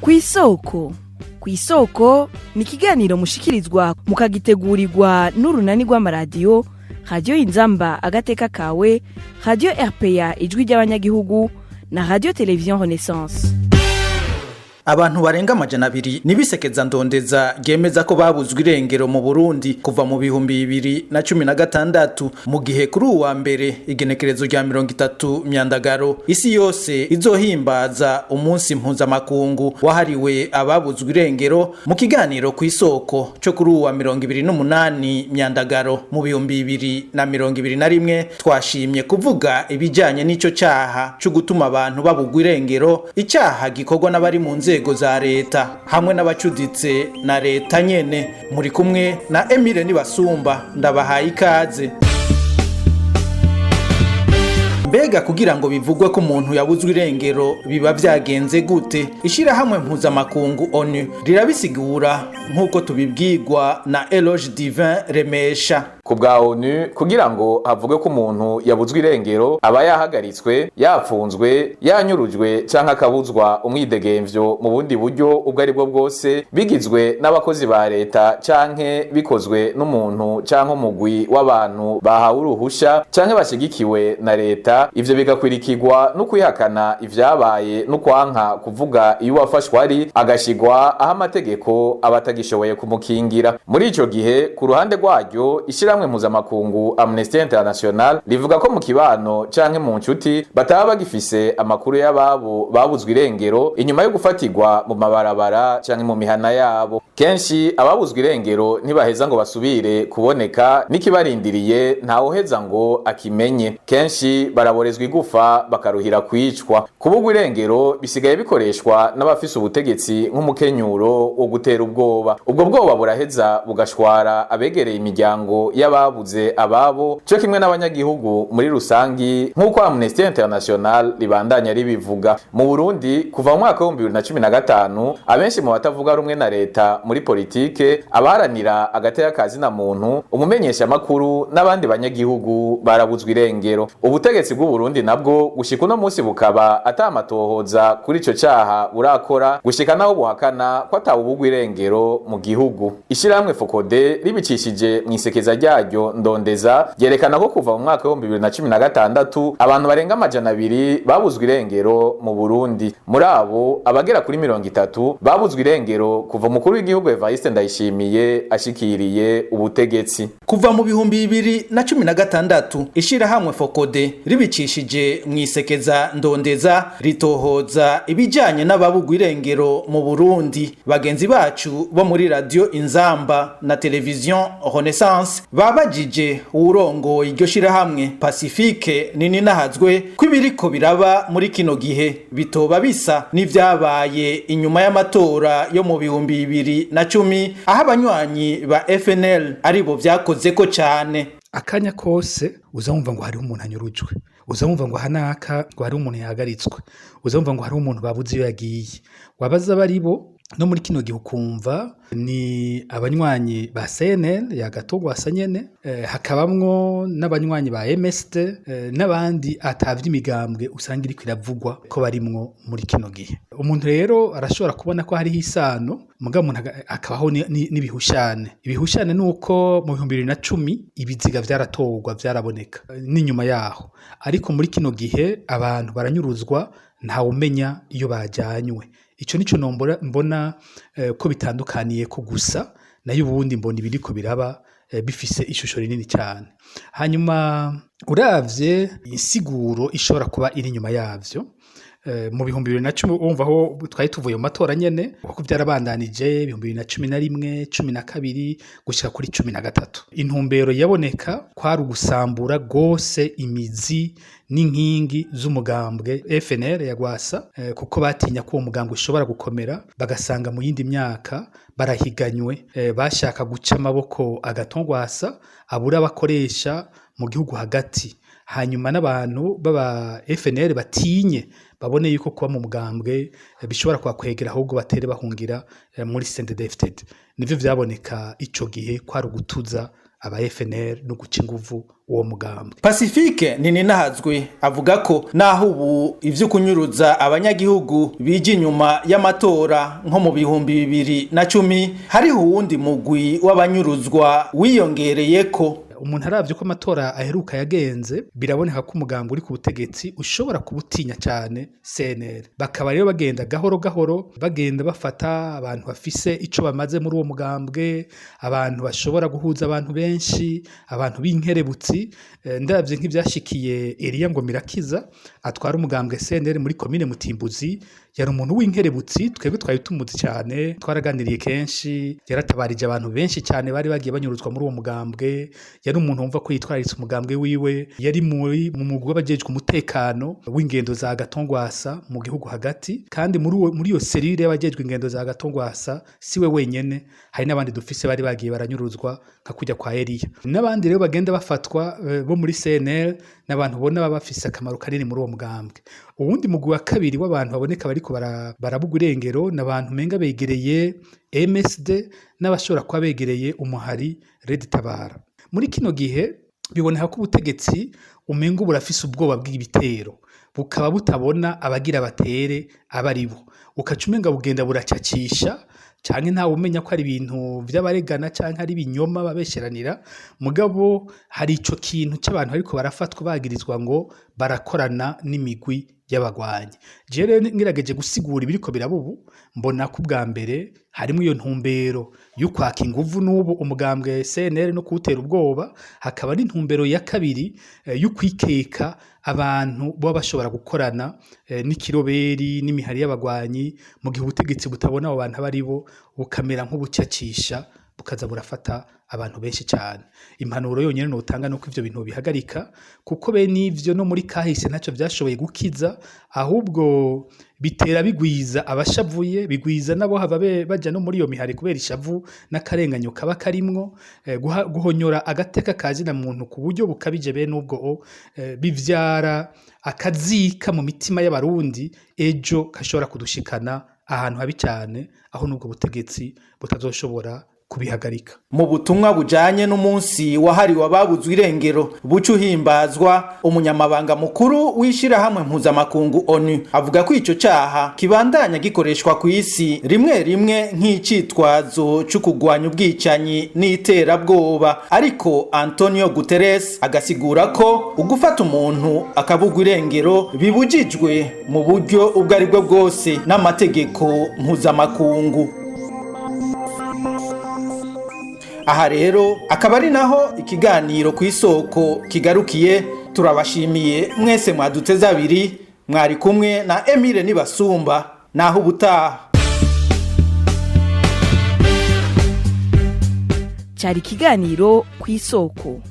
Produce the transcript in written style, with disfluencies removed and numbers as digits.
Kw'isoko. Kw'isoko ni ikiganiro mushikirizwa mukagitegurirwa n'urunani rw'amaradiyo Radiyo Inzamba Agateka Kawe, Radiyo RPA Ijwi ry'Abanyagihugu na Radiyo Televiziyo Renaissance. Abantu barenga 200 nibisekeza ndondeza ryemeza ko babuzwe irengero mu Burundi kuva mu 2016. Mu gihe kuri uwa mbere, igenekerezo rya 30 Myandagaro, isi yose izohimbaza umunsi mpuzamakungu wahariwe ababuzwe irengero, mu kiganiro ku isoko cyo kuri uwa 28 Myandagaro mu 2021 twashimye kuvuga ibijyanye n'ico cyaha cyo gutuma abantu babugwa irengero, icyaha gikorwa n'abari mu nzego za leta hamwe n'abacuditse na leta nyene. Muri kumwe na Emile Nibasumba, ndabahaye ikaze. Mbega kugira ngo bivugwe ko umuntu yabuzwe irengero biba vyagenze gute? Ishirahamwe mpuzamakungu ONU rirabisigura nk'uko tubibwirwa na Eloge Divin Remesha. Ku bwa ONU, kugira ngo havugwe ko umuntu yabuzwe irengero, aba yahagaritswe, yapfunzwe, yanyurujwe canke akabuzwa umwidegemvyo mu bundi buryo ubwo ari bwo bwose, bigizwe n'abakozi ba leta canke bikozwe n'umuntu canke umugwi w'abantu bahawe uruhusha canke bashigikiwe na leta. Ivyo bigakwirikirwa no kwihakana ivyabaye no kwanka kuvuga iyo uwafashwe ari, agashigwa aho amategeko aba atagishoboye kumukingira muri ico gihe. Ku ruhande rwaryo, ishirahamwe mpuzamakungu Amnesty International rivuga ko mu kibano canke mu nshuti bataba bagifise amakuru y'ababo babuzwe irengero inyuma yo gufatirwa mu mabarabara canke mu mihana yabo. Kenshi ababuzwe irengero ntibaheza ngo basubire kuboneka, n'ikibarindiriye ntawuheza ngo akimenye. Kenshi baraborezwa igufa, bakaruhira kwicwa. Kubugwa irengero bisigaye bikoreshwa n'abafise ubutegetsi nk'umukenyuro wo gutera ubwoba. Ubwo bwoba buraheza bugashwara abegereye imiryango y'ababuze ababo co kimwe n'abanyagihugu muri rusangi, nk'uko Amnesty International ribandanya ribivuga. Mu Burundi, kuva mu mwaka w'2015, abenshi mu batavuga rumwe na leta muri politike, abaharanira agateka ka zina muntu, umumenyeshamakuru n'abandi banyagihugu barabuzwe irengero. Ubutegetsi bw'u Burundi nabwo gushika uno munsi bukaba ata amatohoza kuri ico caha burakora, gushika naho buhakana ko atawubugwa irengero mu gihugu. Ishirahamwe FOCODE, ribicishije mw'isekeza ryaryo Ndondeza, ryerekana ko kuva mu mwaka w'2016 abantu barenga 200 babuzwe irengero mu Burundi. Muri abo, abagera kuri 30 babuzwe irengero kuva umukuru w'igihugu Evariste Ndayishimiye ashikiriye ubutegetsi. Kuva mu 2016, ishirahamwe FOCODE ribicishije mw'isekeza Ndondeza ritohoza ibijanye n'ababugwa irengero mu Burundi. Bagenzi bacu bo muri Radio Inzamba na Television Renaissance babajije uwurongoye iryo shirahamwe, Pacifique Nininahazwe, ko ibiriko biraba muri kino gihe bitoba bisa n'ivyabaye inyuma y'amatora yo mu 2010, aho abanywanyi ba FNL aribo vyakozeko cane. Akanya kose uza wumva ngo hariho umuntu anyurujwe, uza wumva ngo hanaka ngo hariho umuntu yahagaritswe, uza wumva ngo hariho umuntu babuze iyo yagiye. Wabaza abari bo no muri kino gihe, ukumva ni abanywanyi ba CNL ya Gatogwasa nyene, hakabamwo n'abanywanyi ba MSD, n'abandi atavye imigambwe usanga iriko iravugwa ko barimwo muri kino gihe. Umuntu rero arashobora kubona ko hariho isano, mugabo umuntu akabaho n'ibihushane. Ibihushane ni uko mu 2010 ibiziga vyaratorwa, vyaraboneka n'inyuma yaho, ariko muri kino gihe abantu baranyuruzwa, ntawumenya iyo bajanywe. Ico nico nombora mbona ko bitandukaniye ko gusa, nayo ubundi mbona ibiriko biraba bifise ishusho rinini cyane. Hanyuma uravye insiguro ishobora kuba iri inyuma yavyo, mu 2010 wumva aho twari tuvuye mu matora nyene, kuko byarabandanije 2011, 12 gushika kuri 13, intumbero yaboneka kwari ugusambura gose imizi n'inkingi z'umugambwe FNL ya Gwasa, kuko batinya ko uwo mugambwe ushobora gukomera, bagasanga mu yindi myaka barahiganywe. Bashaka guca amaboko Agathon Rwasa, abura abakoresha mu gihugu hagati, hanyuma n'abantu b'aba FNL batinye, babone yuko kuba mu mugambwe bishobora kubakwegera, ahubwo batere bahungira muri CNDD-FDD. Nivyo vyaboneka ico gihe, kwari ugutuza Aba FNL no guca inguvu uwo mugambwe. Pacifique Nininahazwe avuga ko naho ubu ivyo kunyuruza abanyagihugu bije inyuma y'amatora nko mu 2010, hariho uwundi mugwi w'abanyuruzwa wiyongereyeko. Umuntu aravye ko amatora aheruka yagenze, biraboneka ko umugambi uri ku butegetsi ushobora kubutinya cyane CNL. Bakaba rero bagenda gahoro gahoro, bagenda bafata abantu bafise ico bamaze muri uwo mugambwe, abantu bashobora guhuza abantu benshi, abantu b'inkerebutsi. Ndavye nk'ivyashikiye Eliya Ngomirakiza atwara umugambwe CNL muri komine Mutimbuzi, yari umuntu w'inkerebutsi, twebwe twari tumuzi cyane, twaraganiriye kenshi, yaratabarije abantu benshi cyane bari bagiye banyuruzwa muri uwo mugambwe. Yari umuntu wumva ko yitwararitse umugambwe wiwe, yari muri mu mugwi w'abajejwe umutekano w'ingendo za Gatongwasa mu gihugu hagati. Kandi muri iyo cellule y'abajejwe ingendo za Gatongwasa siwe wenyene, hari n'abandi dufise bari bagiye baranyuruzwa nka kujya kwa Eliya, n'abandi rero bagenda bafatwa bo muri CNL, n'abantu ubona baba bafise akamaro kanini muri uwo mugambwe. Uwundi mugwi wa kabiri w'abantu baboneka bariko barabugwa irengero n'abantu menga begereye MSD n'abashobora kuba begereye umuhari Red Tabara. Muri kino gihe biboneka ko ubutegetsi umenga burafise ubwoba bw'ibitero, bukaba butabona abagira batere abaribo, ukaca umenga bugenda buracacisha, canke ntawe umenya ko ari ibintu vy'abaregana canke ari ibinyoma babesheranira. Mugabo hari ico kintu c'abantu ariko barafatwa bagirizwa ngo barakorana n'imigwi y'abagwanyi. Jewe rero ngerageje gusigura ibiriko biraba ubu, mbona ko ubwa mbere harimo iyo ntumbero y'ukwaka inguvu n'ubu umugambwe CNL no kuwutera ubwoba, hakaba n'intumbero ya kabiri y'ukwikeka abantu baba bashobora gukorana n'ikiroberi n'imihari y'abagwanyi, mu gihe ubutegetsi butabona abo bantu abo ari bo, bukamera nk'ubucacisha, bukaza burafata abantu benshi cyane. Impanuro yonyene notanga nuko ivyo bintu bihagarika, kuko bene ivyo no muri kahise ntacyo vyashoboye gukiza, ahubwo bitera bigwiza abashavuye, bigwiza nabo hava baja no muri iyo mihari kubera ishavu n'akarenganyo kaba karimwo. Guhonyora agateka kazina muntu ku buryo bukabije bene ubwo bivyara akazika mu mitima y'abarundi, ejo kashobora kudushikana ahantu habi cyane, aho n'ubwo butegetsi butazoshobora kubihagarika. Mu butumwa bujanye n'umunsi wahariwe ababuzwe irengero buca uhimbazwa, umunyamabanga mukuru w'ishirahamwe mpuzamakungu ONU avuga ko ico caha kibandanya gikoreshwa ku isi rimwe rimwe nk'icitwazo co kugwanya ubwicanyi n'iterabwoba. Ariko Antonio Guterres agasigura ko ugufata umuntu akabugwa irengero bibujijwe mu buryo ubwo ari bwo bwose n'amategeko mpuzamakungu. Aha rero akaba ari naho ikiganiro ku isoko kigarukiye. Turabashimiye mwese mwaduteze abiri, mwari kumwe na Emile Nibasumba. Naho ubutaha. Cyari ikiganiro ku isoko.